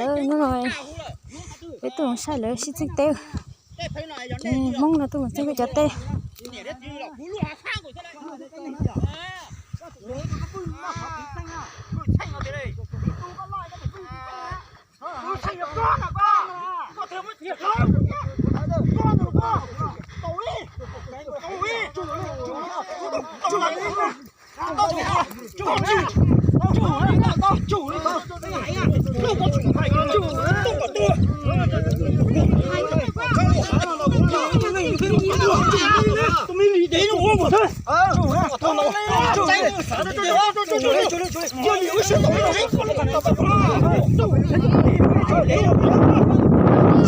Lawv hnub no peb tuaj mus saib lawv sib txeeb teb. Ces Hmoob no tuaj mus txeeb peb cov teb.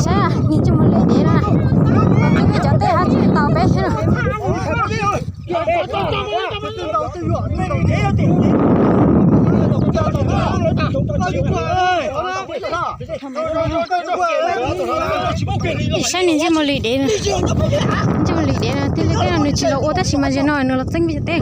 Saib, nws tsis mus li dev na, peb cov teb hab tsis tau peb thiab. Saib nws ntsej muag li dev, ntsej muag li dev na, twb li teb no nws tsis los ua tab sis mas zaum no nws los txeeb peb cov teb.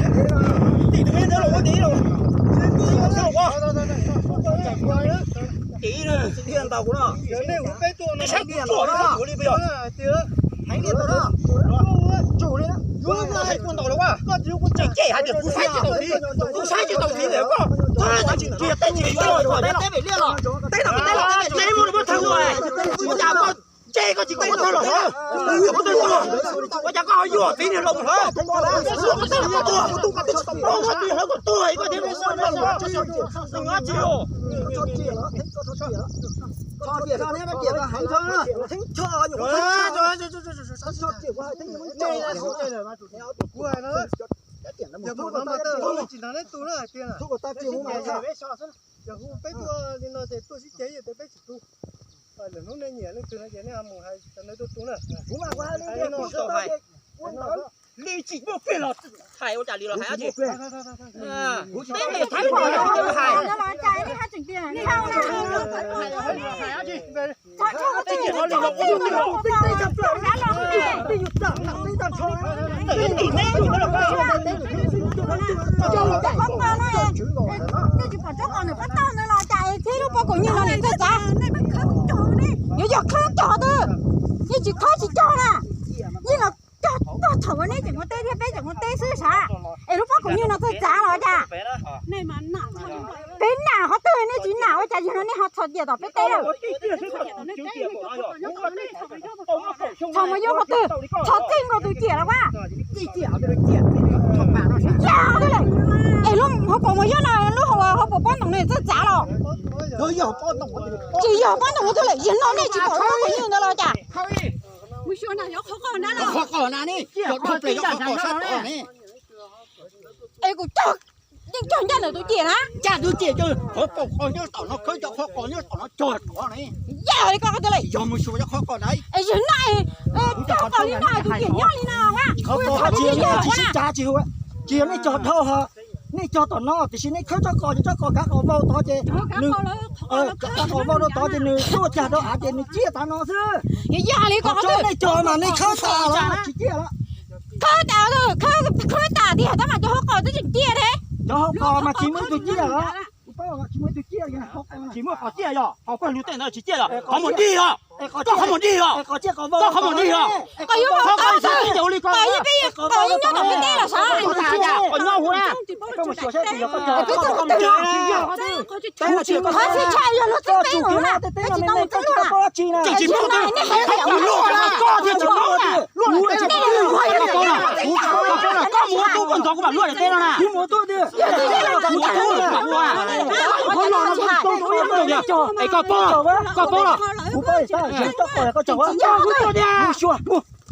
Ces koj tsis tau ua tag los, ua cas koj ho yuam txiv niag laus mus hlob? Koj tuag koj thiaj, peb tuaj li no ces tuaj sib cev ces peb tsis tu. Lwm hnub nej nyiam leej twg no ces nej mus hais cov ntawd tuaj tu na. Li tsis muaj kiag los hais ua cas li los hais dab tsi? Peb niam thaib hais. Tej tsis pom tsob qos nws pab tag ntawd los cas es thiab lub pob kaus nyuj no nws txawj txav. Yuav yog khawb cog twb, yeej tsis khawb tsis cog na. Yeej los cog tag thaum ua neb tseem muaj teb thiab peb tseem muaj teb xwb sav, es lub pob kaus nyuj no txawj txav los cas? Peb nam qhov twg nej tsis nam ua cas yog no nej ho txhos ciam tom peb teb lawm? Txhos mus yog qhov twg? Txhos txij nkaus tus ciam los as. Yog, es lub hauv paus mus yog no lub hauv paus pob ntoos nws txawj txav los? Tsis yog pob ntoos twg lawm, yog no nej tsis pom lub pob kaus nyuj ntawd los cas? Es kuv cog, yeej cog ncaj ntawm tus ciam na. Ncaj tus ciam, qhov paus qos nyob tom no, khawb cov qhov qos nyob tom no cog rov ne. Yog li koj qhov twg lawm? Yog mus xyuas cov qhov qos ntawd. Es yog no, cog qos li no tus ciam nyob li no mas. Qhov qos tsis yog nej tsis sib cav tsis hu, tsis yog nej cog dhau hos, nej cog tom no tiam sis nej khawb tsob qos ces tsob qos kav qos vau tod ces nws, kav qos vau rau tod ces nws tuaj cag rau av ces nws ciaj tav no xwb. Yog li koj qhov twg? Nej cog mas nej khawb tas los tsis ciaj los. Khawb tas, khawb tas tiag tab mas cov qhov qos twb tseem ciaj thiab. Cov qos mas tsis muaj ib tug ciaj los. Tsis muaj qos ciaj yog qhov pawg lug tej ntawd tsis ciaj yog qhov muag dig os. Koj qhov muag dig os. Koj qhov muag dig os. Qos ib nyob tom peb teb los sav. Qos nyob huv na. Qhov tsis tshaj yog lub txeeb peb mus na, tsis tau mus txeeb luaj na. Tsis tau mus luaj na, koj thiaj tsis luaj na. Koj mus ua tub koj ntxov kuv mam luaj daim teb no na. Es koj paub, koj paub los?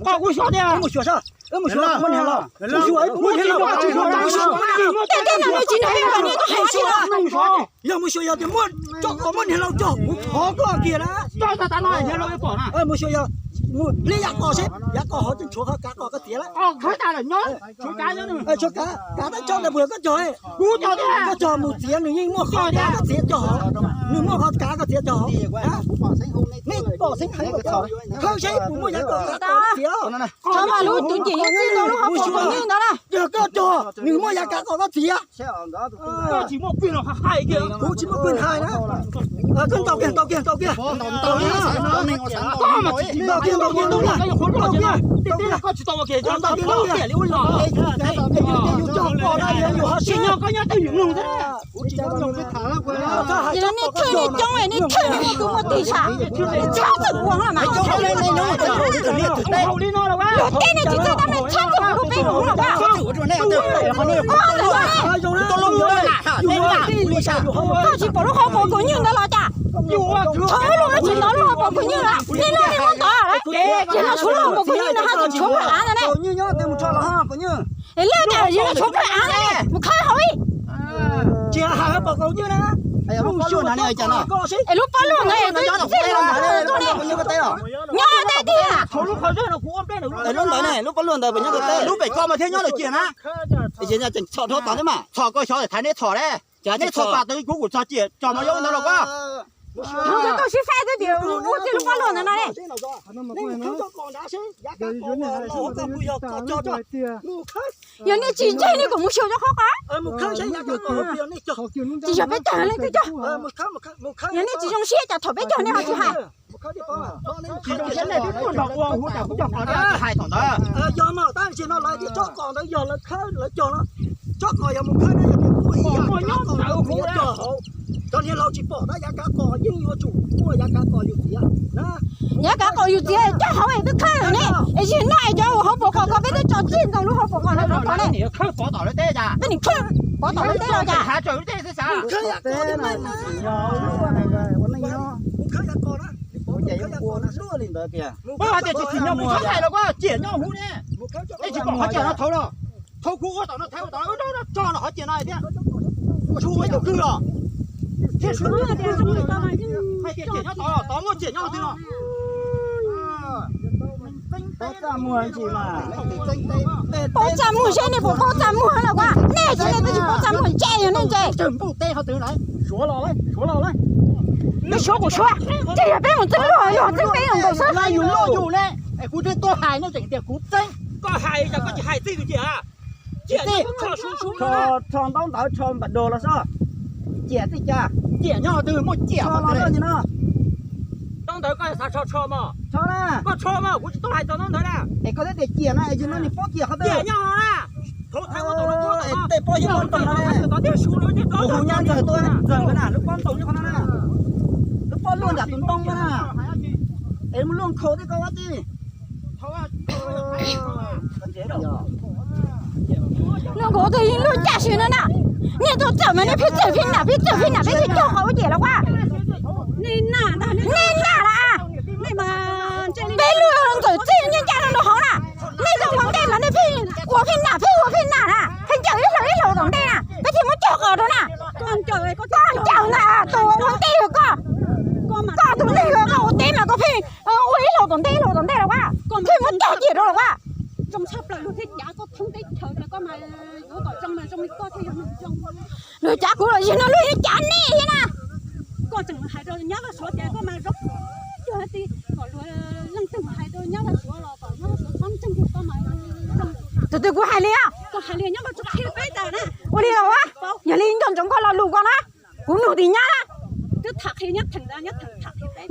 Koj kuv xyov tias. Yog mus xyuas yog tias muaj tsob qos muaj niag laus cog kuv thov koj kiag na. Mus xyuas yog, mus hlib yav qos seb, yav qos hov tseem tshuav qhov kav qos koj txiav lawm. Tshuav kav, kav tab tsob ntawd puas yog koj cog? Koj cog mus txiav nws yeej muaj qhov kav koj txiav cog hov. Nws muaj qhov kav koj txiav cog. Nej pom xeeb heev, khawb seb puas muaj yav kom kav kom txiav. Qhov mas lub twv ncim yeej txij tau lub hauv paus kaus nywj ntawd na. Yog koj cog nws muaj yav kav kom koj txiav. Koj tsis muaj kwj los hais kiag. Kuv tsis muaj kwj hais na. Koj ntaus kiag, ntaus kiag, ntaus kiag. Ntaus kiag, ntaus kiag, ntaus kiag. Ntaus kiag, ntaus kiag. Yus cog pom na, yus ho siab nyob, koj nyob twj ywm mloog thiab. Kuv tsis nyob mloog. Ces nej thawj nej coob, nej thawj nej muaj tus muaj tis sam, nej txhob txwm ua no mas. Luag teb nej tsis txawj tab nej txhob txwm ua lub peb mus no. Koj tsis pom lub hauv paus kaus nywj ntawd los cas? Thaum ub luag tsis hnov lub hauv paus kaus nywj los, nej luag nej muab tod, ces no tshuav lub hauv paus kaus nywj no haj tseem tshuav pawg av ntawd ne. Es lawv tias yus no tshuav pawg av ntawd ne, mus khawb hauv ib. Tsis hais hauv paus kaus nywj na. Es lub pob luaj ntawd es twb txij los ntawd tuaj ne. Nyob teb tiag. Lub ntawd ne, lub pob luaj ntawd puas nyob teb? Lub pem ko mas thiaj nyob lawm ciaj na. Txhom dhau tod thiab mas, txhom koj xyov thaiv neb txhom le. Neb txhom pas tawv kuv kuv txog ciaj tso mov yob ntawd los koj. Koj sib faib twb tias ua txij lub pob luaj ntawd no ne. Yog nej tsis ntseeg nej kom mus xyuas rau qhov ko. Tsis yog peb cog leej twg cog. Yog nej tsis zoo siab cas thaum peb cog nej ho tsis hais. Tsis zoo siab nej twb tuaj nrog ua huv tas kuv cog qos hais thaum ntawd. Yog mas tab sis no lawv tias tsob qos ntawd yog lawv khawb lawv cog no. Tsob qos yog mus khawb no yog tias muaj ib yam kav qos yus txiav cog hauv. Cov niag laus tsis pom tab yav kav qos yeej yuav tsum muaj yav kav qos yus txiav. Yav kav qos yus txiav cog hauv es twb khawb lawm ne. Es yog no es cov uas hauv paus qos ko peb twb tso txij ntawm lub hauv paus qos no rau qhov ne. Peb nim khawb pov tom lub teb los cas? Ua neej nyob. Kuv tias yuav ua luaj li ntawd tiag. Koj hais tias tsis tsim nyog mus txhob hais los koj ciam nyob huv ne. Nej tsis pom qhov ciam no thaum los, thaum kuv ua tom no thaiv ua tom no, tso los qhov ciam no hais tias, tsuas ua ib tug kawg los. Hais tias ciam nyob tod, tod muaj ciam nyob twg no. Paub txaj muag ntsis mas. Paub txaj muag seb nej puas paub txaj muag los koj. Nej ces nej twb tsis paub txaj muag, ntse yog nej ntse. Peb suav kuv suav, ces yog peb mus txeeb luag, luag txeeb peb los nkaus xwb. Yus luaj yus ne, kuv twb tuaj hais nej tseem tias kuv txeeb. Koj hais, koj tsis hais txij tus ciam. Rho ntaub ntawv rho npam dos los xwb. Ciam txij cas? Ciam nyob twg muaj ciam los no. Ntaub ntawv koj xav rho rho mog. Koj rho mog, kuv tsis tau hais txog ntaub ntawv na. Es koj twb tias ciam na, es yus no nws paub ciam qhov twg? Ciam nyob no na. Thaum thaiv ua tom no, tej pob xyoob pob ntoo no, kuv hu nyab ntxawg tuaj, ntxawg na, lub pob ntoo nyob qhov no na. Lub pob luaj nram tus ntoo na. Es mus luaj nkhaus tej koj ua tij. Luag nkaus twg yeej luag caj si no na. Nej tuaj txawm mas nej pheej txawm pheej nam pheej txawm pheej nam peb thiaj cog qos ua ciam los ua. Nej nam las. Peb luag ntxawm txij nyob ncaj rau hauv na. Nej zoo ua ntej mas nej pheej ua pheej nam pheej ua pheej nam na, pheej ncaws ib hlaus ib hlaus tom ntej na, peb thiaj muab cog qos rau na. Koj ncaws ntag, tus ua ntej yog koj. Koj tus neeg koj ua teb mas koj pheej ua ib hlaus tom ntej ib hlaus tom ntej los ua, pheej muab cog ciam rau los ua. Luag cav kuv los yog no luag yeej cav nej thiab na. Thaum twg kuv hais li os? Ua li los ua, yog li nco ntsoov koj lo lus ko na. Kuv nug tis nyab na.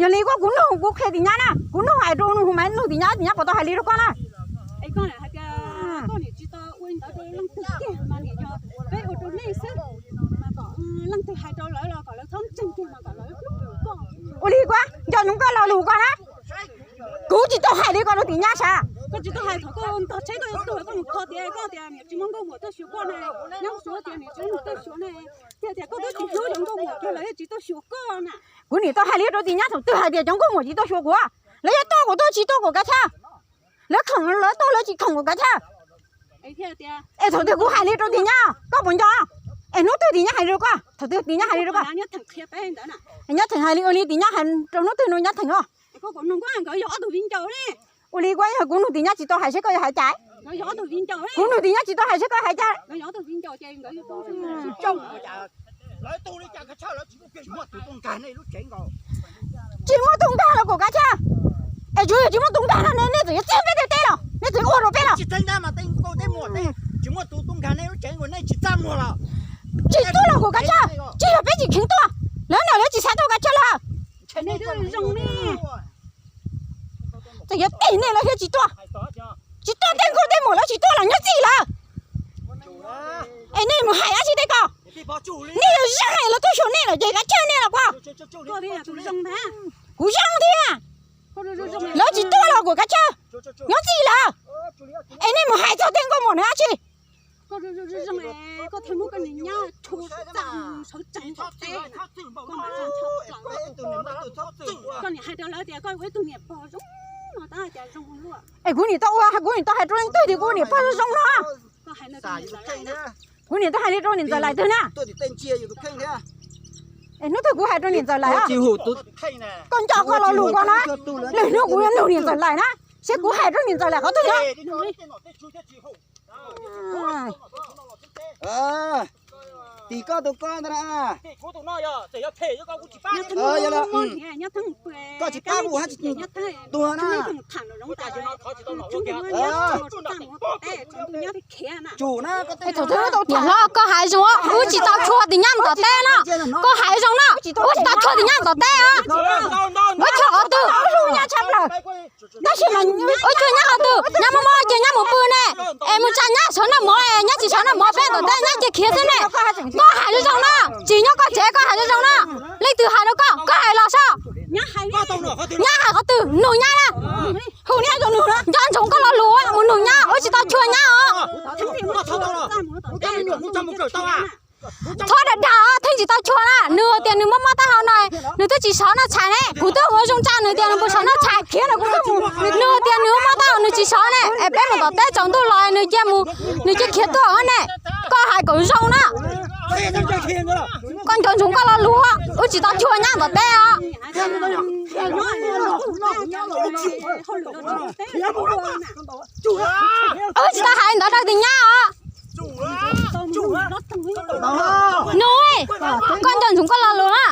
Yog li koj kuv nug kuv qhia tis nyab na, kuv nug hais rau nug hu mas nug tis nyab, tis nyab puas tau hais li rau koj na? Ua li kuv nco ntsoov koj lo lus ko na. Kuv tsis tau hais li ko rau tis nyab sav. Kuv nim tau hais li rau tis nyab thaum twg hais tias cov nkauj muam tsis tau xyuas kuv, lawv yuav tuaj kuv tuaj tsis tuaj kuv kav chawj, lawv khoom lawv tuaj lawv tsis khoom kuv kav chawj. Es thaum twg kuv hais li rau tis nyab, koj puas nco? Es hnub twg tis nyab hais li rau koj? Thaum twg tis nyab hais li rau koj? Nyab theem hais li ua li tis nyab hais rau hnub twg no nyab theem os. Ua li kuv yog kuv nug tis nyab tsis tau hais seb koj yuav hais cas. Kuv nug tis nyab tsis tau hais seb koj hais cas. Ua li kuv, yog kuv nug tis nyab tsis tau hais seb koj hais cas. Tsis muaj tus nkag los kuv kav tsij, es tsuas yog tsis muaj tus nkag no nej txawm yuav txeeb peb tej teb los nej txawm yuav ua rau peb los. Tsis tuaj los kuv kav tsij, tsis yog peb tsis kheev tuaj, lawv no lawv tsis xav tuaj kav tsij los. Txawm yuav tig nej los thiaj tsis tuaj, tsis tuaj tej nkauj tej muam lawv tsis tuaj los nyob txij lawm. Es nej mus hais dab tsi tej ko? Nej yog zoo es lawv tuaj xyuas nej lawm ces kav tsij nej los kuv, kuv zoo thiab. Lawv tsis tuaj los kuv kav tsij, nyob txij lawm. Es nej mus hais txog tej nkauj muam na dab tsi? Es kuv niam tau ua, kuv niam tau hais rau leej twg tias kuv niam pog zoo no? Kuv niam tau hais li rau niam ntxawm Lais twg na? Es hnub twg kuv hais rau niam ntxawm Lais, koj nco koj lo lus ko na, lwm hnub kuv yuav nug niam ntxawm Lais na, seb kuv hais rau niam ntxawm Lais qhov twg na. Tim koj tus koj ntag na. Koj tsis pab kuv hab tsis tuag na. Tsum na. Niam hlob, koj hais zoo, wb tsis tau tshua tim nyab tom teb no. Koj hais zoo no, wb tsis tau tshua tim nyab tom teb os. Wb tshua qhov twg? Tab sis mas wb tshua nyab qhov twg? Nyab mob mob ces nyab mus pw ne, es mus tsa nyab sawv noj mov, nyab tsis sawv noj mov peb tom teb nyab cia khiav xwb ne. Koj hais zoo zoo no, tsis nyob koj tsev koj hais zoo zoo no. Leej twg hais rau koj? Koj hais los saib. Nyab hais qhov twg? Nug nyab na. Hu nyab, nco ntsoov koj lo lus mus nug nyab, wb tsis tau tshua nyab os. Txhob dag dag os, pheej tsis tau tshua na. Nws tias nws mob mob taub hau no, nws twb tsis sawv noj tshais ne. Kuv twb ua zoo tsa nws tias nws puas sawv noj tshais, khiav no kuv twb mus. Nws tias nws mob mob taub hau nws tsis sawv ne, es peb mus tom teb tsaus ntuj los nws cia mus, nws cia khiav tuaj ne. Koj hais kom zoo na. Koj nco ntsoov koj lo lus, wb tsis tau tshua nyab tom teb os. Wb tsis tau hais ntawd rau tim nyab os. Nug, koj nco ntsoov koj lo lus na.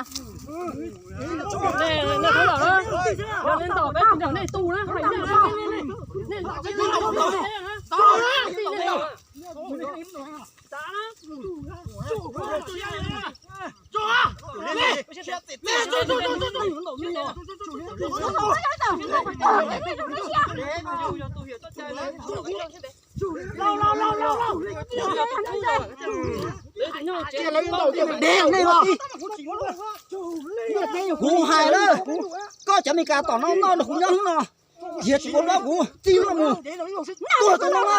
Kuv hais lawm, koj cov Meskas tom no noj nrog kuv nyob no, tias tsis ua plaub kuv txij luaj mus, tuag tau no na.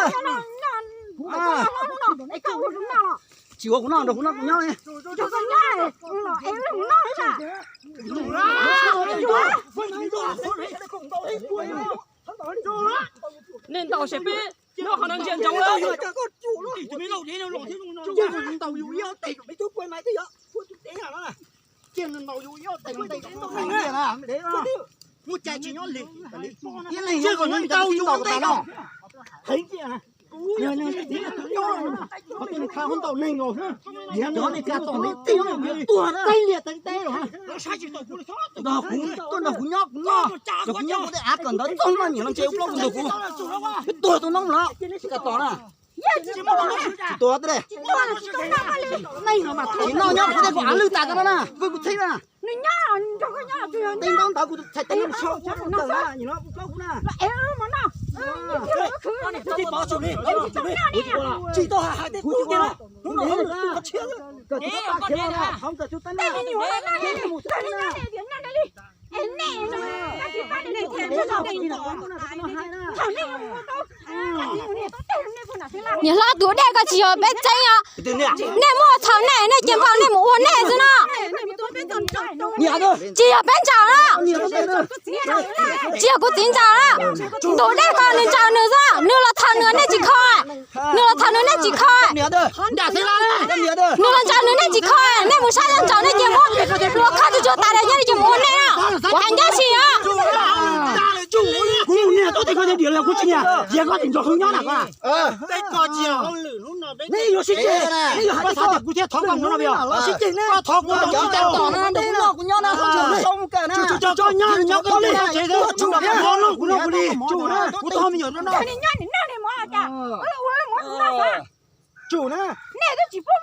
Tsis ua kuv noj nrog kuv noj kuv nyob. Nej ntaus ces peb nyob qhov no ntsia ntsoov lawm. Tuaj nrog kuv nyob kuv noj, kuv nyob kuv tej av kawm ntawv txog no nyiam los ntshe ua plaub kuv ntug kuv, tuag tau no los tsis kam tos na. Tsis tuag, tsis noj nyob kuv tej kuv av lwj tas tau no na, kuv kuv txheeb na. Tej ntaub ntawv kuv txhais tes no sau, nyiam los ua plaub kuv na. Tsis tau hais hais tej kuv tias hnub no kawm tsis tau tas khiav los na, hov kawm tsis tau na, mus na. Niam hlob, tus dej ko tsis yog peb txeeb os. Nej muaj txhaum nej, nej cia npau nej mus ua nej xwb no. Tsis yog peb ntsaum na, tsis yog kuv txiv ntsaum na. Tus dej ko nws ntsaum nws xwb, nws los txhaum nws nej tsis kho. Nws los txhaum nws nej tsis kho. Nws los ntsaum nws nej tsis kho, nej mus saib los ntsaum nej cia muab hluas khawb tsuag tsuag tas lawm nyob li ces mus ua nej na. Kuv hais ncaj si os. Kuv tsis nyiam, cia koj tim nrog kuv nyob na koj. Nej yuav sib ceg, nej yuav hais tias kuv thiaj thov koj mus no, sib ceg ne. Koj thov kuv mus tsis tau. Koj nyob nyob koj li, tsum, kuv noj kuv li, tsum na, kuv thov me nyuam no. Tsum na. Siv kuv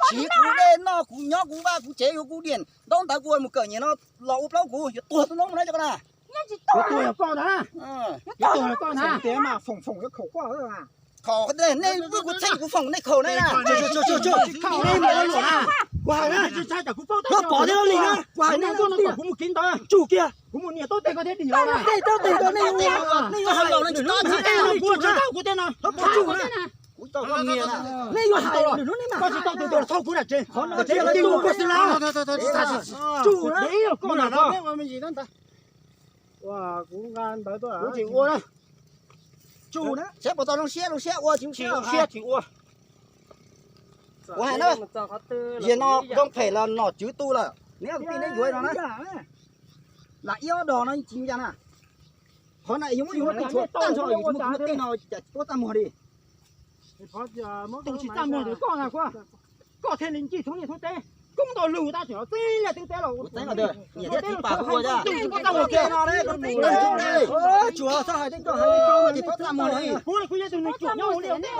dej noj kuv nyob kuv vaj kuv tsev yuav kuv diam ntaub ntawv kuv mus kawm nyiam no los ua plaub kuv yuav tuag tus noob na cov koj na. Yuav tuag yog koj na. Yuav tuag yog koj na. Tias mas foom foom yuav khaum koj. Khaum nej, nej kuv txheej kuv foom nej khaum na. Kuv hais na, koj pom thiab li na, kuv hais na, kuv mus kiv ntawd tsum kiag, kuv mus nias taub tes koj thiab dim los na. Tej taub tes koj nej, nej yuav hais, nej yuav hais, kuv tsis tau koj nias, nej yuav hais, koj tsis tau tes tes txhob kuv na tsev, qhov no tsev kuv xwb na. Tsum na. Kuv tsis ua na. Tsum na, saib puas tau zoo siab, zoo siab ua tsis zoo siab tsis ua. Kuv hais na, yam no zoo phem los nom tswv tu lawm, neb ua kwv tij neb yuav no na. Lam ib ob dos no tsis ncaj na. Qhov na yus muab yus lub qhov tshuam tag nrho yus tsis muaj kwv muaj tij no cas tuab txaj muag li. Tus tsis txaj muag ntawm koj na, koj thiaj li ncig thoob niaj thoob teb, koob ntau lug tab tseem los txeeb liaj txeeb teb los. Tsuas txhob hais tej koj hais li koj ces tuab txaj muag li. Kuv kuv yog tus nws cuam nyob hauv liaj teb.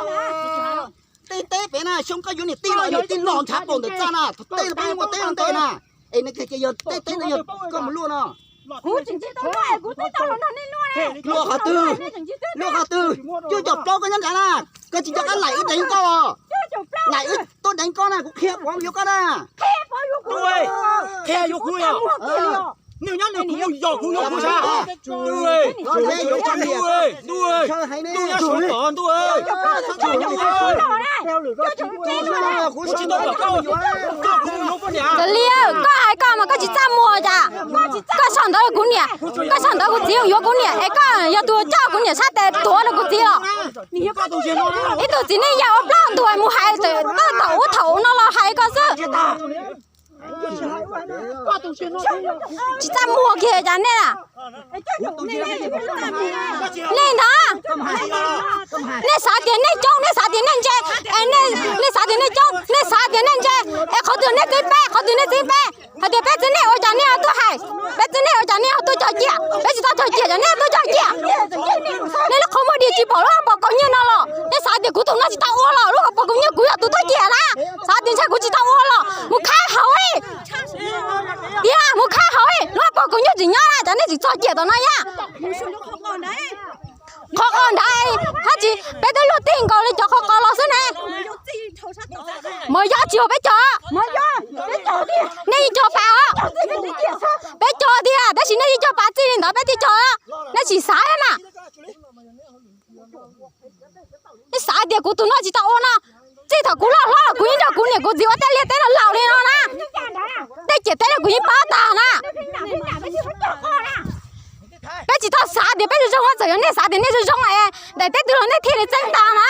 Tej teb pem na xyoo koj yuav niam tij los niam tij los ntshav npaum ntawm txaj na, tej peb muaj teb ua ntej na. Es nws tias ces yog tej teb no yog koj mus luaj no. Kuv tseem tsis tau luaj, kuv twb tau los nrog nej luaj. Luaj qhov twg? Luaj qhov twg? Cuaj caum plaub koj nyob nrad na, koj tsis nco qab laim ib deev koj os. Laim ib tuaj deev koj na, kuv qhia pov yuav koj na. Qhia yuav kuv, nws nyob nws kuv yog kuv yog kuv sab. Kav liam, koj hais koj mas koj tsis txaj muag cas. Koj sau ntawv kuv niam, koj sau ntawv kuv txiv yuav kuv niam es koj yog tus coj kuv niam sab tes tuav rau kuv txiv los. Ib tug txiv neej yau ua plaub ntuag mus hais txawm thaum ub thaum ub no los hais koj xwb. Tsis txaj muag kiag cas nej na. Nej ntag, nej xav tias nej coob, nej xav tias nej ntse, nej xav tias nej coob, nej xav tias nej ntse, es qhov twg nej txeeb peb, qhov twg nej txeeb peb, hais tias peb txeeb nej ua cas nej ho tuaj hais, peb txeeb nej ua cas nej ho tuaj cog ciaj, peb tsis tau cog ciaj cas nej tuaj cog ciaj. Nej lub qhov muag dig tsis pom lub hauv paus kaus nyiaj no los nej xav tias kuv tus no tsis tau ua los lub hauv paus kaus nyiaj kuv yog tus tuaj ciaj na, xav tias ntshe kuv tsis tau ua los mus khaib hauv. Tiag, mus khaib hauv, lub hauv paus kaus nyiaj tseem nyob na, cas nej tsis txog ciaj tom no yaj. Qhov qos ntawd, hab tsis peb twb luaj tij nkaus li cov qhov qos los xwb ne. Mos yog tsis yog peb cog, nej yeej cog pas os. Peb cog tiag, tab sis nej yeej cog pas txij li ntawd peb thiaj cog, nej tsis xav mas. Nej xav tias kuv tus no tsis tau ua no, txij thaum kuv loj hlob los kuv yeej nrog kuv niam kuv txiv ua tej liaj teb no laus li no na. Tej ciam teb no kuv yeej paub tag na. Peb tsis tau xav tias peb zoo zoo, txawm yog nej xav tias nej zoo zoo es daim teb twg los nej thiaj li txeeb tag na.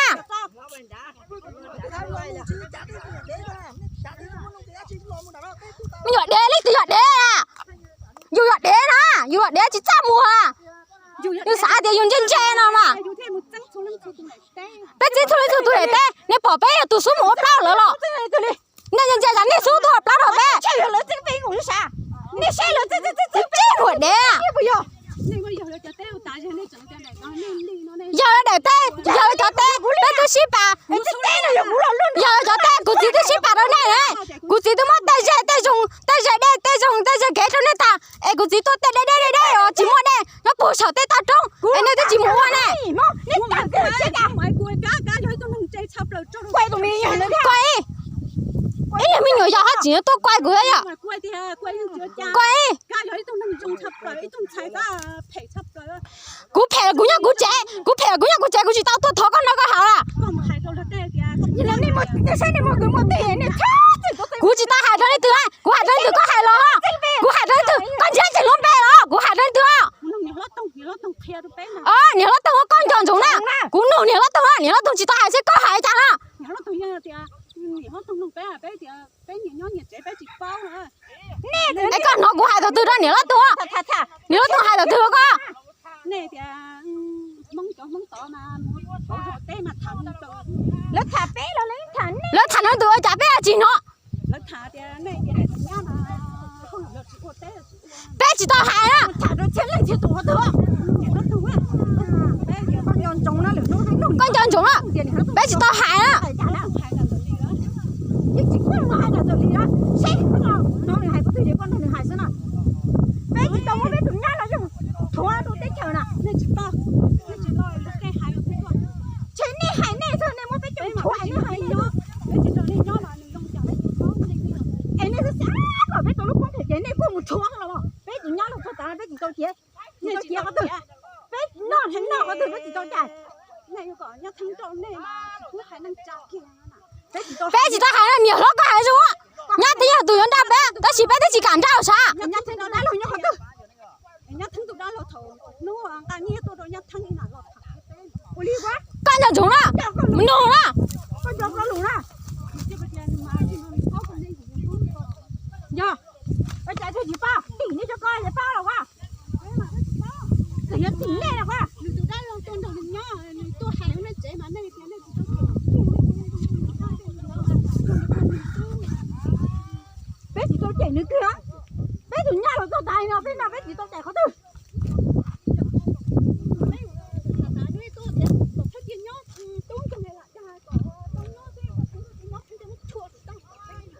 Me nyuam dev, leej twg yog dev? Yus yog dev na, yus yog dev tsis txaj muag. Yus xav tias yus ntse ntse no mas. Peb txeeb txhua leej txhua tus daim teb, nej pom peb yog tus xub mus ua plaub lawm los? Nej ntse ntse cas nej xub tuaj ua plaub rau peb? Tsis muaj dev. Yog lawv daim teb, yog lawv cov teb, peb twb sib pab. Yog lawv cov teb, kuv txiv twb sib pab rau nej ne. Kuv txiv twb muab tej ze tej zoo, tej ze dej tej zoo, tej ze kev rau nej tag, es kuv txiv tuaj tej dej dej dej dej os tsis muaj dej nyob puag saum tej toj roob es nej twb tsis mus ua ne. Koj ib, ib niag me nyuam yaus haj tseem yuav tuaj kuaj kuv thiab yom. Koj ib, kuv phem los kuv nyob kuv tsev, kuv phem los kuv nyob kuv tsev, kuv tsis tau tuaj thov koj noj koj haus na. Kuv tsis tau hais rau leej twg, kuv hais rau leej twg koj hais los, kuv hais rau leej twg koj ntsia tseem lub npe los kuv hais rau leej twg. Niam hlob Toog ua koj nco ntsoov na, kuv nug niam hlob Toog, niam hlob Toog tsis tau hais seb koj hais cas na. Es koj hnov kuv hais thaum twg rau niam hlob Toog? Niam hlob Toog hais thaum twg rau koj? Lawv tham peb los lawv tham nej, lawv tham no tus ua cas peb tsis hnov? Peb tsis tau hais na. Koj nco ntsoov na, peb tsis tau hais na. Peb tsis tau muab peb tus nyab los yog thuav rau teb chaws na. Ces nej hais nej xwb, nej muab peb coj mus thuav, nej hais nej xwb. Es nej xav kom peb tau lub koob phem ces nej kuj mus thuav los. Peb tus nyab los txog tas peb tsis tau tiav, tsis tau tiav qhov twg. Peb noj heev noj qhov twg peb tsis tau cai. Peb tsis tau hais na, niam hlob koj hais zoo. Nyab twb yog tus yuav nrauj peb tab sis peb twb tsis kam nrauj sav. Koj nco ntsoov na, mus nug na. Yog, ua cas thiaj tsis paub, tim nej cov ko ces paub los ua. Txawm yog tim nej los ua. Peb tsis tau cem nws kiag, peb tus nyab los txog tas no peb no peb tsis tau cem qhov twg.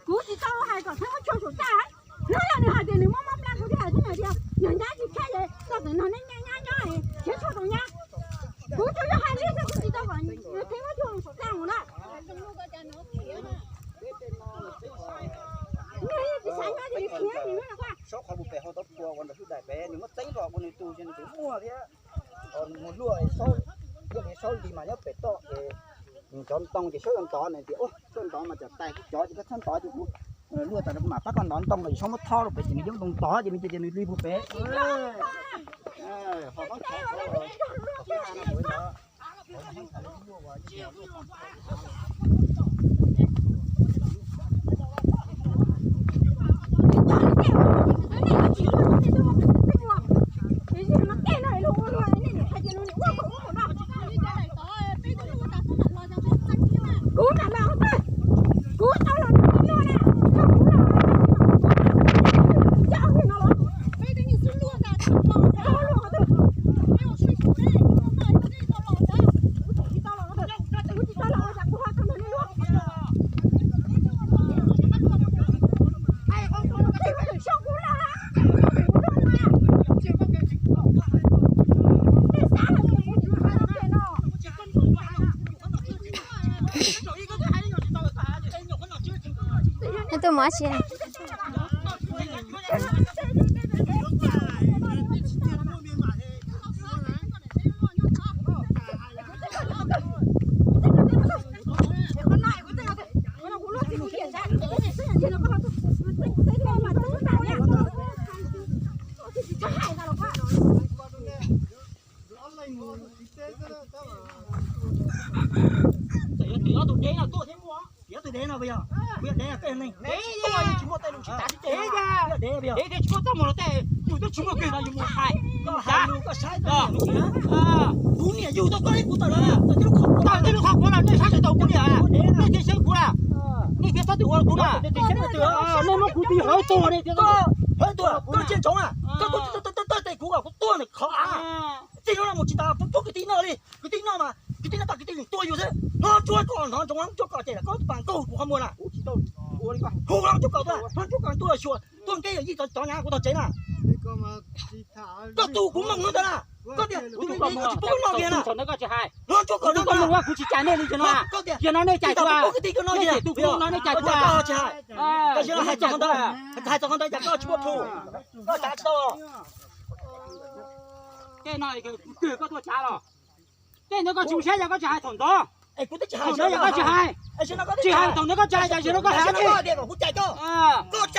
Kuv tsis tau hais kom txheeb muab tshuaj saum txaj. Hnub yog nws hais tias nws muab mob plab kuv thiaj hais xwb hais tias yog nyab tsis khab ces koj txawm nrog neb nyab nyob nyob khiav tshuaj rau nyab. Kuv tsuas yog hais li xwb, kuv tsis tau kom nws txheeb muab tshuaj saum txaj mus na. Nws tsis xav nyob ces nws khiav. Saub qhov mus pem hauv tauv pua ua ntawm hwj daim pem nws muab teeb los ua nws tus ces nws tseem muaj thiab. Mus luaj, thiaj li saub li mas nyob pem toj ces cov ntoo ces saub yuav ntov nws tias, saub ntov mas cov tais kuv cov ces koj txhob ntov ces kuv luaj tas mam pab koj ntov ntoo los saub muab thob rau pem ces nws yuav ntoo ntov ces nws ces nws li puag pem. Nej tuaj mus dab tsi? Txawm yog tim ob tug deb no tuaj thiab muaj, tim ob tug deb no puas yog? Puas yog deb, koj yog neeg deb, tsis muaj tej lus tsis tas tib teg, deb puas yog? Deb thiab tsis muaj txoj mus los tej, yus twb tsis muaj kiag no yus mus hais, koj hais lus koj saib tau. Kuv niam yug tau koj li kuv tawm los, tawm tej lub qhov kuav los nej saib tsis taus kuv niam, nej thiaj saib kuv na. Nej thiaj txhob txwm ua kuv na. Nej muab kuv tiv hauv tuag, hauv tuag, koj ntsia ntsoov na, koj tuaj tawm tes kuv kom kuv tuag nws qhov av. Txij hnub no mus tsis tas pub kwv tij noj li, kwv tij noj mas kwv tij noj tag kwv tij yeej tua yus xwb. Hlob Ntsuab koj hnov ntsoov, Hlob Ntsuab koj ces koj pab nkaug kuv qhov muag na. Hu Hlob Ntsuab koj, Hlob Ntsuab koj tuaj, Hlob Ntsuab koj tuaj xyuas, tuaj nqe yawm yij cov nyav kuv tog tsev na. Koj tus kuv mooj ntawd na, koj tias tus koj tsis pub noj kiag na. Hlob Ntsuab koj noj na, kuv tsis cais nej li no. Koj tias yog no nej cais kuv, nej cais tus kuv no nej cais kuv. Koj tsis hais, hais txog qhov ntawd cas koj tsis muaj proof, koj xav tsis tau. Tej no kawg koj tuaj tsav los, tej ntawd koj tsis mus saib yog koj tsis hais thaum ntawd. Thaum ntawd yog koj tsis hais, tsis hais thaum ntawd koj tsis hais, yog no koj hais.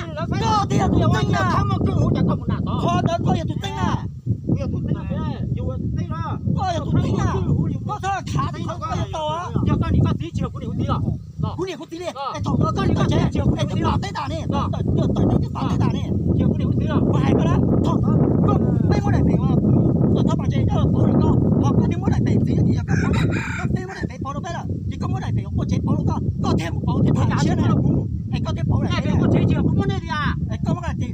Koj thiaj yog tus txeeb na. Qhov ntawd koj yog tus txeeb na. Koj yog tus txeeb na. Koj txhob khav, koj yuav tau. Kuv niam kuv txiv li, es thaum koj txeeb tau tsev, es twb pom teb tas ne, tawm teb twb pom teb tas ne. Kuv hais koj na, thaum ntawd koj, peb muab daim pem uas Thaub Pov Ntse coj los pauv rau koj, ho koj thiaj muab daim pem txiv, yog koj, koj peb muab daim pem pauv rau peb lawm ces koj muab daim pem uas quaj tsev pauv rau koj, koj thiaj mus pauv thiab tham siab na. Es koj thiaj pauv daim pem, es koj muab daim pem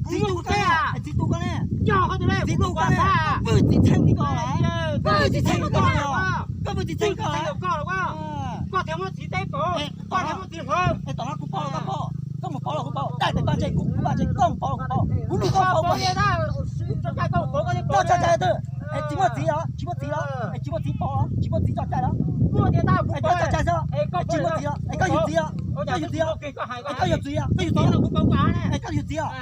txiv tu koj ne, txiv tu koj ne, txiv tu koj ne, koj vwj txiv txheej li koj, koj vwj txiv txheej koj, koj vwj txiv txheej koj. Koj thiaj muab txiv teb pauv, koj thiaj muab txiv hloov. Es tom no kuv pauv los koj pauv, koj mus pauv los kuv pauv, daim pem Pov Ntse kuv, kuv Pov Ntse koj mus pauv los kuv pauv, kuv lus koj pauv. Koj tso cai twb, es tsis muaj txiv os, tsis muaj txiv los, es tsis muaj txiv pauv los, tsis muaj txiv tso cai los. Es koj tso cai xwb, es tsis muaj txiv los, es koj yug txiv los, koj yug txiv los, es koj yug txiv, koj yug txiv, es koj yug txiv, es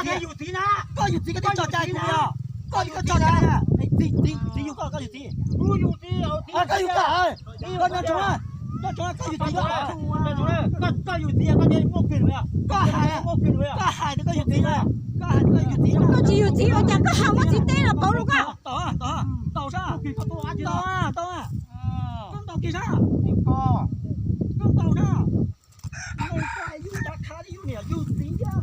koj yug txiv, koj yug txiv koj thiaj tso cai kuv os, koj yug koj tso cai na, txiv yug koj los koj yug txiv, koj yug koj, koj nco ntsoov, nco ntsoov koj yug txiv, koj hais, koj hais tias koj yug txiv, koj hais tias koj yug txiv, koj hais tias koj yug txiv, koj tsis yug txiv ua cas koj ho muab txiv teb los pauv rau koj? Tau, tau, tau sab, tau, tau, koj ntaus kiag sab, koj ntaus sab, yus nrad khav li yus niam yus txiv thiab.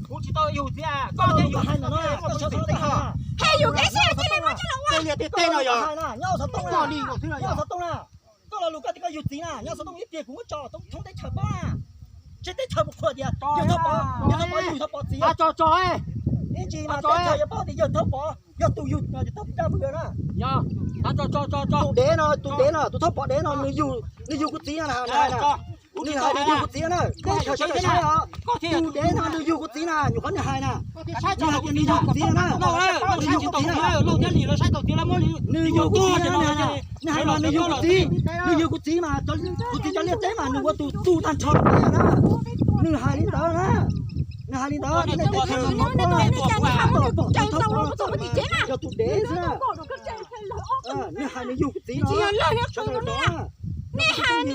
Kuv tsis tau yug txiv, koj thiaj yug hais ntawm no, koj sawv tsees hais na. Hais yus kev xwb cia li muab coj los ua. Tej liaj tej teb no yog nyob xov tooj na, nyob xov tooj na. Koj lo lus koj tias koj yug txiv na, nyob xov tooj ib pliag kuv muab tso thoob teb chaws paub na. Tsis teb chaws mus qhuas tias yawg Thoj Pov, yawg Thoj Pov yug Thoj Pov txiv. Ib ntsis mas teb chaws yuav paub tias yawg Thoj Pov yog tus yug, yog tus dab vwm na. Tus dev no, tus dev no, tus Thoj Pov dev no, nws yug, nws yug kuv txiv na, nws hais na. Nws hais nws yug kuv txiv na, teb chaws sawv daws saib os. Tus dev no nws yug kuv txiv na, nyuam qhuav nws hais na. Nws hais tias nws yug kuv txiv na, nws yug kuv txiv na. Nws yug kuv txiv na, nws hais no nws yug kuv txiv, nws yug kuv txiv mas kuv txiv cov liaj teb mas nws ua tus tu tag nrho na. Nws hais li ntawd na, nws hais li ntawd, nej teb chaws no pom, pom tus Thoj Pov yog tus dev xwb na. Nws hais nws yug kuv txiv no, sawv daws rov, nej saib,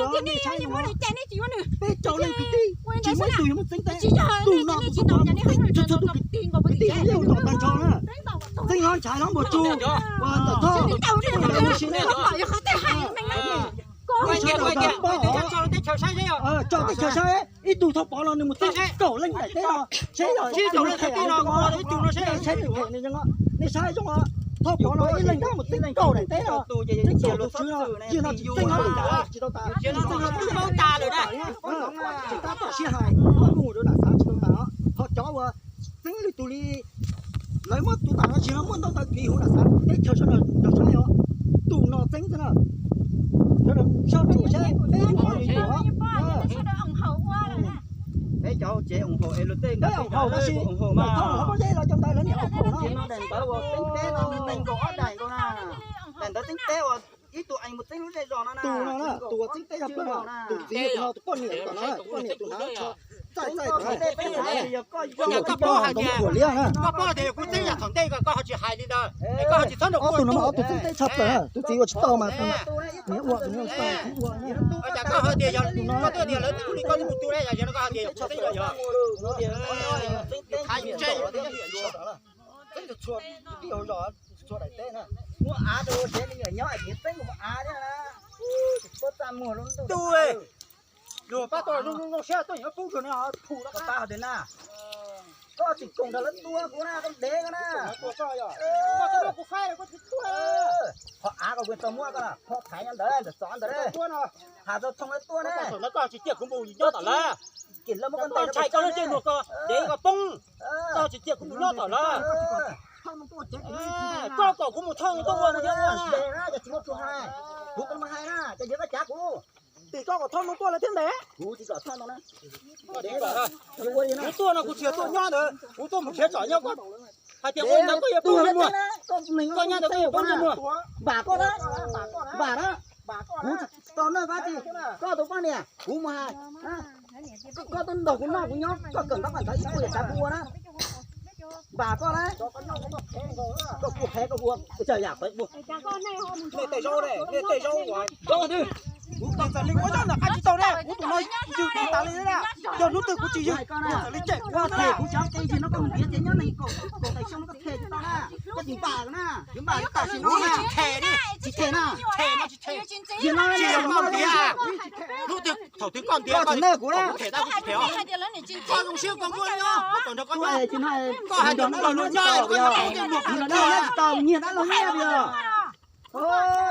peb rau leej kwv tij, tsis muaj ib tug yuav muaj txeeb teb, tus no tus txhob pov, txhua txhua tus kwv tij kwv tij yeej ua tom tag nrho na. Txeeb hlob ntshav hlob npuas tsuj, ua ntawm Thoj, ua ntawm Nuj Sis na. Tso teb chaws saib, ib tug Thoj Pov no nws mus txeeb kaum leej daim teb no, seb yog ib tug no, saib nws phem nws zoo, nej saib zoo os. Thoj Pov no ib leeg nyob mus txeeb kaum daim teb no, txeeb kaum tus tswv no, yog no tsis txeeb hlob li cas tsis tau tas, txeeb hlob li cas tsis tau tas, tsis tab tom sib hais, mus rau nram xav tsis tau tas. Ho cov uas txeeb lwm tus li lawv muab tus tam no tsis muaj ntau ntawd kiv huv nram xav teb chaws sawv daws saib os. Tus no txeeb xwb na. Sawv daws soj tsuam saib peb ua li cas. Peb cov hauv tsev ua haum es luag tej, peb ua haum tab sis lawv thauj lawv pob zeb los cov ntawd lawv niam ua haum no. Daim ntawv uas txeeb teb no nws nees nkaum ob daim nkaus na. Daim ntawv txeeb teb uas ib tug ees mus txeeb lub zej zos no na. Tus no na, tus uas txeeb teb yog peb no, tus txiv yog tus no, tus poj niam tom no, tus poj niam tus hnav tshov Koj paub hais tias, koj paub tias kuv txeeb yam thaum ntej koj ho tsis hais li ntawd, koj ho tsis txhob nrog kuv ua tus no, tus txeeb teb tshaj plaws, tus txiv ua tsis tau mas niam ua, tus niam ua, ua cas koj ho tias yog koj twb tias lawv twb mus li koj twb mus tu ne, yog no koj ho tias yog kuv txeeb yog yog. Txeeb txhua tib hauv zos, txhua daim teb na, muab av rau tsev me nyuam nyob es txeeb kuv mus av thiab na. Tsis paub txaj muag lub ntuj. Luag pab tau zoo zoo siab tuaj yuav pub rau no, phu rau koj pab tias na. Koj tsis koom nrog lawv tua kuv na, koj dev koj na. Qhov av koj kuv tau muab koj, phoj thaiv nyob ntawd, ntawm txov ntawd, has tau thooj lawv tua na. Koj tsis cia kuv mus nyob tom lawv, koj ntshai koj lub ntsej muag koj dev koj poob, koj tsis cia kuv mus nyob tom lawv. Koj kom kuv mus thauj tuaj ua mus yog ua na. Kuv hais na, ces yog koj cav kuv. Tim koj kom thauj no tuaj lawv thiab ntes. Kuv tsis kom thauj no na. Kuv tuaj no kuv tsis yog tuaj nyob ntawd, kuv tuaj mus nrhiav tsom nyob koj. Hais tias ua ntawd koj yuav poob ntsej muag, koj nyob ntawd koj yuav poob ntsej muag. Npam koj na, npam na, kuv tsis tau noj kab tsi, koj tus poj niam kuv mus hais. Koj twb nrog kuv noj kuv nyob, koj kawm ntaub kawm ntawv ib puas yam tsav kuv ua na. Npam koj na. Koj kuj phem koj ua, ua cas yam phem ua. Nej tej zaub ne, nej tej zaub uas zaub twg? Kuv txawm li ua zaub ntawm qab tsis tau ne, kuv tus no yws tas li na. Yog hnub twg kuv tsis yws, kuv txawm li cem kuv na. Kuv cov kev yws no koj mus ntiav ces nyob nees kaum, kaum tais xyoo koj them tsis tau na. Koj tsis npam na, yuav npam li tam sim no na. Tsis them na, tsis them na. Tsis them, tsis yog koj ntiav. Hnub twg thaum twg koj ntiav koj them tau kuv tsis them os. Koj zoo siab koj muab li os, koj kom nrog koj nyob, koj hais tias kuv nrog luag nyob, koj nyob kuv nyob kuv nrog nyob tsis tau nyiag dab laug nyiaj li os.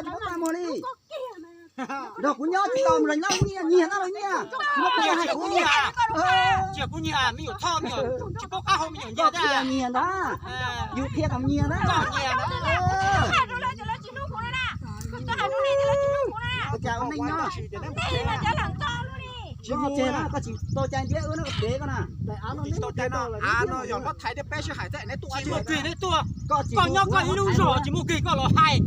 Tsis muaj txaj muag li. Nrog kuv nyob tsis tau, nrog nyob nyiag, nyiag dab laug nyiaj. Tsis muaj txaj muag hais kuv nyiag. Tsis yog kuv nyiag, me nyuam txhob, me nyuam tsis paub qab hau me nyuam nyiag thiab. Nyiag ntag. Yus qhia kom nyiag ntag. Ua cas ua neej nyob tsis muaj tseg na, koj tsis tau cai ntiab wb na, koj dev koj na. Av no yog koj thaiv thiab peb sib hais xwb, neb tuaj tsis muaj kig neb tuaj. Koj nyob koj ib lub zos tsis muaj kig koj los hais.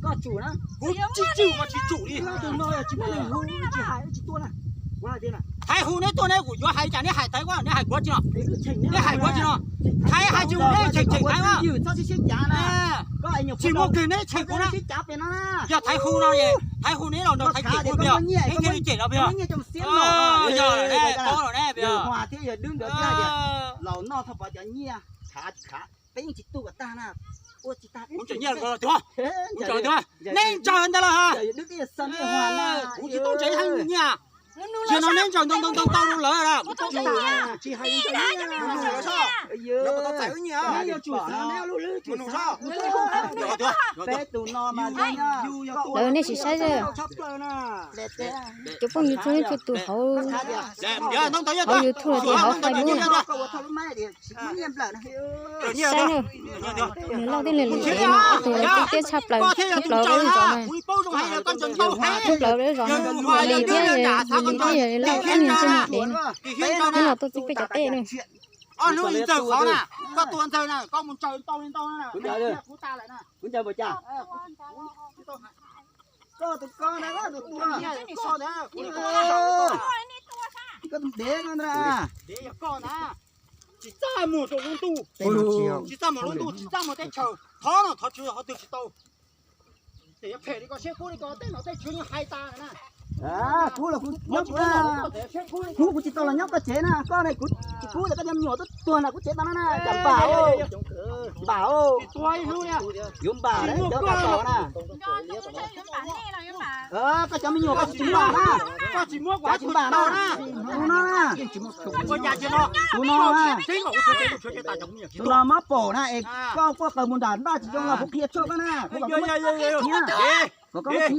Koj tsum na. Kuv tsis tsum mas tsis tsum li. Tus no yog tsis muaj neeg hu tsis hais tsis tuaj na. Thaiv hu neb tuaj neb kuv yuav hais cas neb hais thaiv kuv, neb hais kuv tsis no. Neb hais kuv tsis no. Thaiv hais tsis mus neb cheem cheem thaiv. Tsis muaj kig neb cheem kuv na. Yog thaiv hu no es thaiv hu neb los nrog thaiv cem kuv pes, neb thiaj li cem los pes. Yog ne, paub los ne pes. Laus noj thaj pov cov nyiaj khav khav, peb yeej tsis tu kom tag na. Ua tsis tag kuv tseem nyiaj los tuag. Kuv tseem tuag. Neb ntsaws ntawd los ha. Kuv tsis tau ntsev heev nyiaj. Yog no neb ntsaws ntau ntau ntau ntau rau lawm. Kuv tsis hais li ntawd. Peb tus no mas lawv nej sim saib, cov phooj ywg txhua leej txhua tus hauv, hauv YouTube los tias hauv Facebook. Saib na, nws loj tib li li no, ob tug tseem teb tshaj plaws, tshaj plaws peb zos no, tshaj plaws peb zos no, yog Lis thiab, yog Lis thiab yog Lauj Ab Niag ntsej muag dev no, neb los tuaj txog peb cov teb no. Ob hnub ntxawg qhov na, koj tua ntxawg na, koj mus ntsaws ntau li ntau na, kuv ntsaws ntau li ntau na. Koj tus koj na, koj tus tua, koj tus dev no na. Tsis txaj muag rau lub ntuj, tsis txaj muag lub ntuj, tsis txaj muag teb chaws, thov no thov tswv qhov twg tsis tau. Ces yuav phem li koj siab kub li koj tej nom tej tswv yeej hais tas na. Kub los kuv nyob kuv, kub kuv tsis tau los nyob koj tsev na, koj ne kuv tsis kub ces koj cov me nyuam twb tuag nram kuv tsev tau na, cas npam os. Npam os. Yuav npam cov kav tos na. Koj cov me nyuam koj tsis npam na. Koj tsis npam na. Tus no na. Tus no na. Tus no mob pom na es koj quaj qw mus nram ntaj tsis zoo los kuv qhia tshuaj koj na. Kuv kom koj muab txiv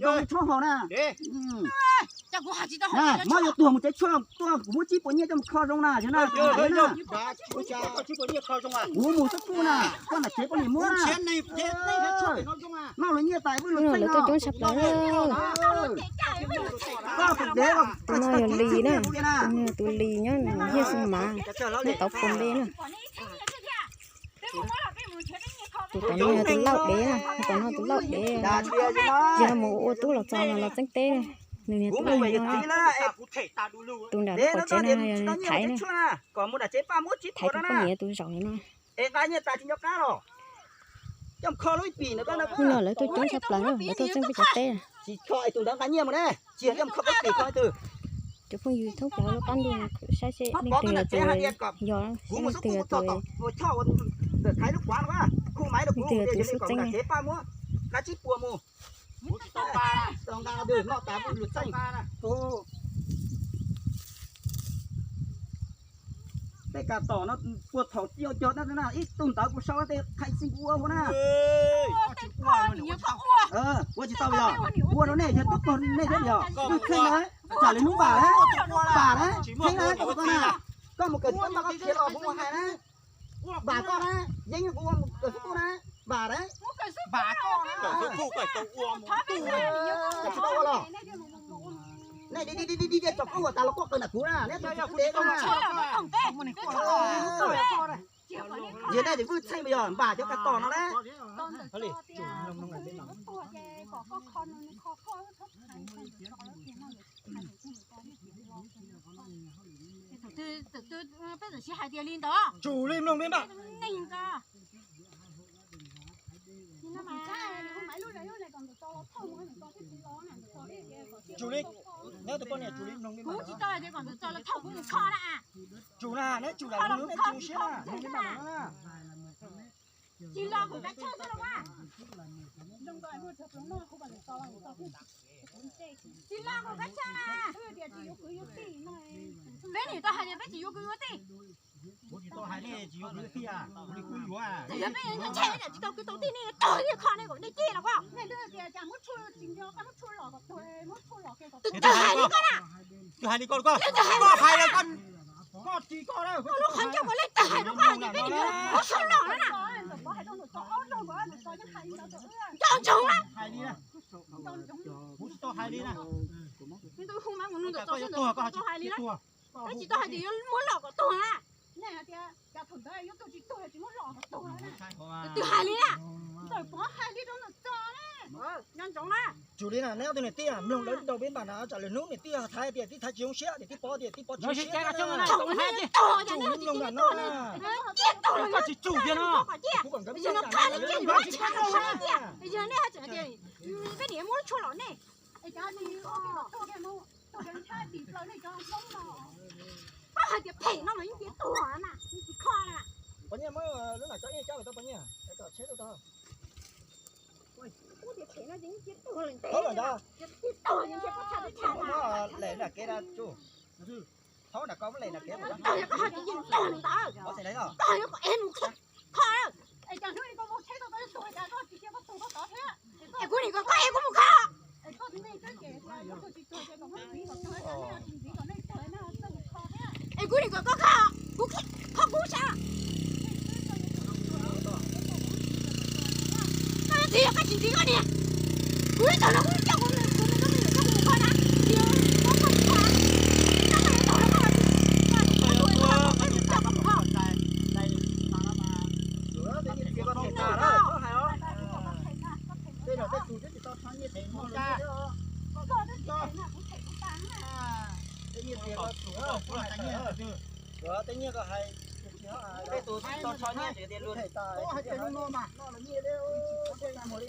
zoo tshuaj haus na. Mob yuav tuag mus tsev tshuaj tuaj, kuv muab tsib puas nyiaj coj mus kho zoo na, yog na. Kuv mus xub kuj na, koj nram tsev koj niam muab na. Noj luag nyiaj tas vwj luag txeej no. Koj tus dev, tus no yog Lis na, tus no yog tus Lis nyob Hiaj Xoo Mav, nyob Tauv Pov Npe na. Tus tom no yog tus Lauj dev na, tus tom no tus Lauj dev, yog no mus ua tub los txog no los txeeb teb na. Nws niag tub no, tus nram lub qhov tsev no thaiv na, thaiv tus poj niam tus zaum no. Hnub no lawv tuaj coob tshaj plaws, lawv tuaj txeeb peb cov teb. Cov phooj ywg thoob plaws lub qab ntuj no saib seb leej twg yog, yog leej twg yog tus, leej twg yog tus xub txeeb ne. Tej kas tom no puag thaum txij cog na, ib tug ntawd kuv sau tej qhaib xij kuv ua hua na. Ua tsis tau yog, ua rau nej yog tub pog nej thiab yog, twb kheej na, tsam lwm hnub npam na, npam na, kheej na, koj mus kawm txog koj khiav los kuv mus hais na, npam koj na, yeeb kuv ua mus kawm xub kuj na, npam na. Tsis tau ua los. Nej di di di di di tsom koj ua tas los koj qw nram kuv na, neb tus tsis dev na. Yog nej vwj txheej yog npam cov kas tom no na. Peb tsis hais tias li ntawd. Tsum li mloog li mas. Tsum li, neb tus poj niam tsum li mloog li mas. Kuv tsis tau hais tias kom ntawm tso los thauj kuv mus kho na. Tsum na, neb tsum lam neb tsum siab na, mloog li mas. Tsis los kuv kav tsij xwb los mas. Tsis los kuv kav tsij na. Peb niam tau hais tias peb tsis yuav kwv yuav tij. Kuv tsis tau hais nej tsis yuav kwv tij, kuv li kuv yuav. Tsis yog peb ntshe peb tsis tau kwv tau tij, nej tawg nej kho nej kom nej ciaj los as. Twb hais li koj na. Twb hais li koj, koj hais los koj, koj tsis koj lub qhov ncauj mas leej twg hais rau koj tias peb niam muab suab los na. Nco ntsoov na. Kuv tsis tau hais li na. Peb tsis tau hais tias yuav muab los kom tuag na. Twb hais li na. Nco ntsoov na. Tsum li na, neb ob tug niam tij mloog lawv rau peb npam na, tsam lwm hnub niam tij thaiv tias tij thaiv tsis zoo siab, niam tij pov tias tij pov tsis zoo siab. Tsum li mloog nram no na. Koj tsis tsum tiag no. Kuv kom nkawd peb niam muab lub tshuaj los nej. Koj hais tias phem no mas yeej tias tuag na, yeej tsis kho na. Pov Nyiaj muab lub nram cov ib cab tau Pov Nyiaj, kom tsheb tuaj tau. Ub, tias phem no ces yeej tias tuag lawm ntev. Tias tuag ces ntshe koj tshaj tshaj na. Lem nram kev na tsuj. Thaub nram koj muab lem nram kev. Koj hais tias yeej tuag lawm ntawd. Koj hais kom es mus kho. Es cas hnub ib koj muab tsheb tau tau tuag cas koj tsis cia koj tuag koj tod thiab. Es kuv nim kom koj es kuv mus kho. Es kuv nim kom koj kho, kuv kho kuv sav. Koj yuav ntxiv los koj tsis ntxiv koj niam. Kuv ib tug no kuv coj kuv, kuv me tub me nyuam coj kuv mus kho na. Tsis muab koj mus kho. Koj yuav tau los koj tsis koj mus kho. Tej zaum tej tus twb tsis tau txhob nyiaj them mus thiab. Tej nyiaj tiag ko tsum, tej nyiaj ko hais, tej tus tsis tau txhob nyiaj tiag tiag luag them tas. Hais tias no no mas no los nyiaj li, tej mus li.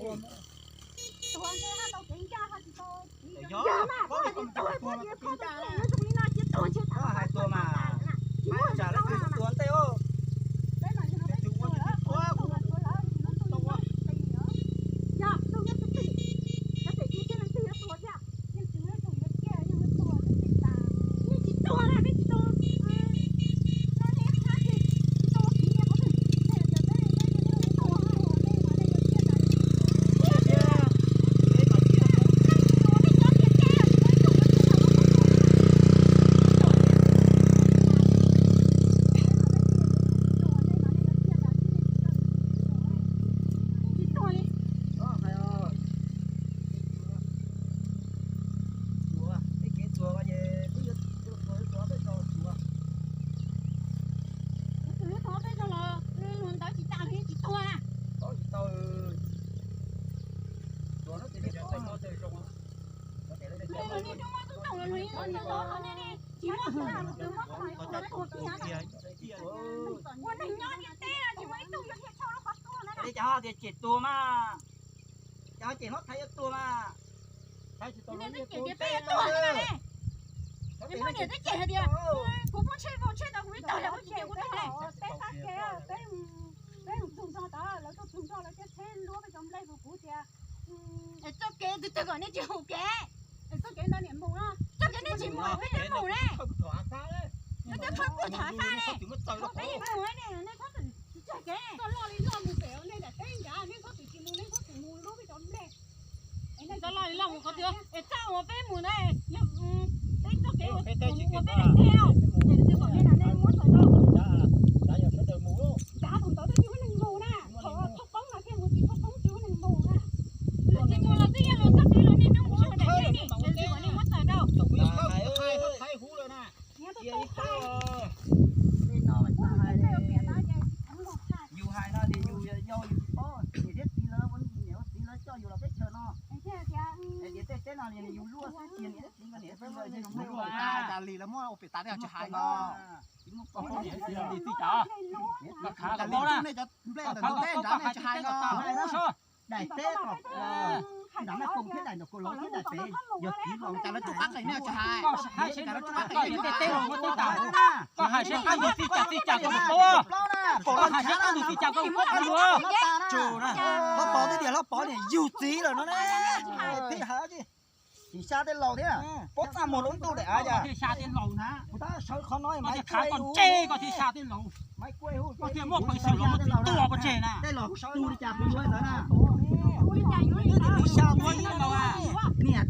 Koj hais tuag mas, tsam lawv twb tuag ntej os. Ua neeg nyob ntiaj teb no tsis muaj ib tug yuav dhia tshauj rau qhov tuag na. Cov ho tias tseem tuag mas, cov ho tseem hlob thaiv yuav tuag mas. Nej twb cem tias peb yuav tuag na. Nej poj niam twb cem hais tias kuv poob tsheb vau tsheb tau kuv ib tog yog kuv tsis cem kuv tag ne. Peb qab kev, peb mus txog tod, lawv tuaj txog tod lawv thiaj tsheb luab peb cov nplej rau kuv tias, es txoj kev twg twg kom nej tsis hu kev, es txoj kev ntawd niam mus no, txoj kev nej tsis mus peb twb mus ne. Peb twb qhov puag thav faj ne, peb yeej mus ne, nej txhob txwm tsis tseg kev. Txoj loj li loj mus pem nej daim teb nrad, nej txhob txwm tsis mus, nej txhob txwm mus luab peb cov nplej. Txoj loj li loj mus qhov twg es txaj uas peb mus na, yog peb txoj kev uas mus ua peb daim teb, ces twg kom nej na nej muab txawm rau. Kav tus ntawd twb tsis muaj neeg mus na, thaum thauj poob no thiaj mus, tsis thauj poob tsis muaj neeg mus na. Tsis mus los twb yog luag txoj kev los nej hnub mus ua daim teb ne, ces twg kom nej muab txawm rau. Yus hais no ces yus yau yus tsis paub, niam thiab txiv lawv ua niam ua txiv lawv coj yus los teb chaws no, es tej teb no yus luaj xwb, niam thiab txiv, niam thiab txiv, cas li lawv muab ua pem tas teb tsis hais no. Cas li nej cov nplej ntawm ntug teb nrad nej tsis hais no. Daim teb tom nram Naj Koom thiab daim nram Kaus Lawv thiab daim pem yog txiv laus, cas lawv tsis qab qees nej tsis hais. Koj hais seb qab ntug txiv cas txiv cas koj mus paub, koj hais seb qab ntug txiv cas koj mus paub qab ntug. Hlob Pov twb tias Hlob Pov niam yug txiv lawm no na. Tib hais tsis xya tej laus thiab, pob txaj muag lub ntuj daim av cas thiaj xya tej laus na. Kuv tab sawv qhov no mas koj thiaj khav koj ntsej koj thiaj xya tej laus. Koj thiaj muaj peev xwm los muab txiv tua pov tseg na. Tej laus sawv li cas kuv yuav ntawd na. Kuv xya tus niam